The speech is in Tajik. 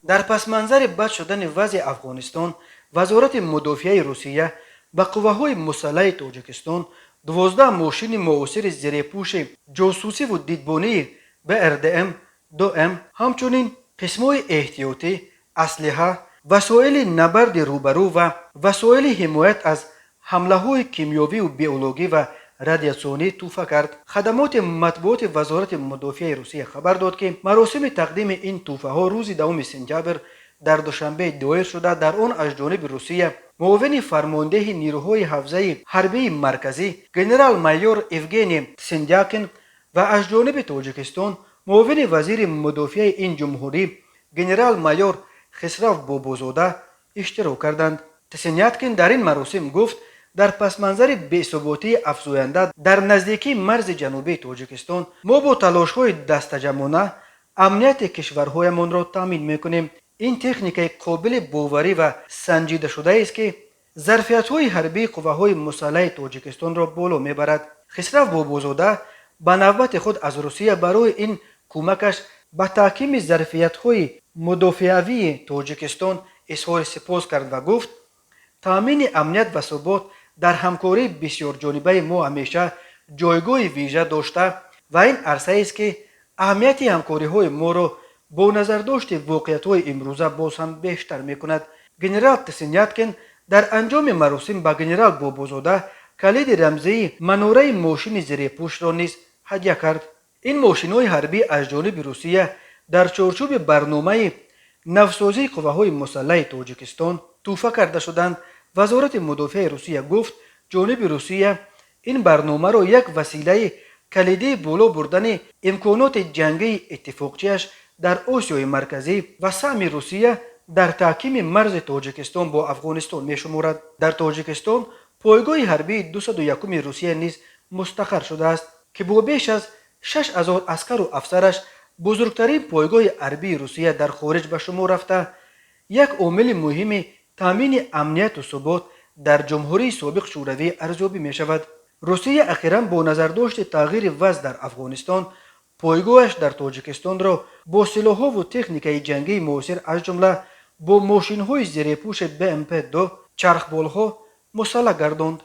Дар пасманзари бад шудани вазъи Афғонистон, Вазорати мудофиаи Русия ба қувваҳои мусаллаҳи Тоҷикистон 12 мошини муосири зирепӯши ҷосусиву дидбонии БРДМ 2М, ҳамчунин қисмҳои эҳтиётӣ, аслиҳа, васоили набарди рӯбарӯ ва васоили ҳимоят аз ҳамлаҳои кимиёвию биологӣ ва радиатсионӣ тӯҳфа кард. Хадамоти матбуоти Вазорати мудофиаи Русия хабар дод, ки маросими тақдими ин тӯҳфаҳо рӯзи 10 сентябр дар Душанбе доир шуда, дар он аз ҷониби Русия муовини фармондеҳи нирӯҳои ҳавзаи ҳарбии марказӣ генерал-майор Евгений Тсендякин ва аз ҷониби Тоҷикистон муовини вазири мудофиаи ин ҷумҳурӣ генерал-майор Хисрав Бобозода иштирок карданд. Тсеняткин дар ин маросим гуфт, дар пасманзари бесуботии афзоянда дар наздикии марзи ҷанубии Тоҷикистон мо бо талошҳои дастаҷамъона амнияти кишварҳоямонро таъмин мекунем. Ин техникаи қобили боварӣ ва санҷидашудаест, ки зарфиятҳои ҳарбии қувваҳои мусаллаҳи Тоҷикистонро боло мебарад. Хисрав Бобозода ба навбати худ аз Русия барои ин кӯмакаш ба таҳкими зарфиятҳои мудофиавии Тоҷикистон изҳори сипос кард ва гуфт, таъмини амният ва субот дар ҳамкории бисёрҷонибаи мо ҳамеша ҷойгоҳи вижа дошта ва ин арсаест, ки аҳамияти ҳамкориҳои моро бо назардошти воқеиятҳои имрӯза боз ҳам бештар мекунад. Генерал Тсеняткин дар анҷоми маросим ба генерал Бобозода калиди рамзии манораи мошини зирепӯшро низ ҳадя кард. Ин мошинҳои ҳарбӣ аз ҷониби Русия дар чорчӯби барномаи навсозии қувваҳои мусаллаҳи Тоҷикистон тӯҳфа карда шуданд. Вазорати мудофиаи Русия гуфт, ҷониби Русия ин барномаро як василаи калидии боло бурдани имконоти ҷангии иттифоқчиаш дар Осиёи Марказӣ ва саҳми Русия дар таҳкими марзи Тоҷикистон бо Афғонистон мешуморад. Дар Тоҷикистон пойгоҳи ҳарбии 201-уми Русия низ мустақар шудааст, ки бо беш аз 6000 аскару афсараш бузургтарин пойгоҳи ҳарбии Русия дар хориҷ ба шумор рафта, як омили муҳими таъмини амнияту субот дар ҷумҳурии собиқ Шӯравӣ арзёбӣ мешавад. Русия ахиран бо назардошти тағйири вазъ дар Афғонистон пойгоҳаш дар Тоҷикистонро бо силоҳову техникаи ҷангии муосир, аз ҷумла бо мошинҳои зирепӯши БМП 2 чархболҳо мусаллаҳ гардонд.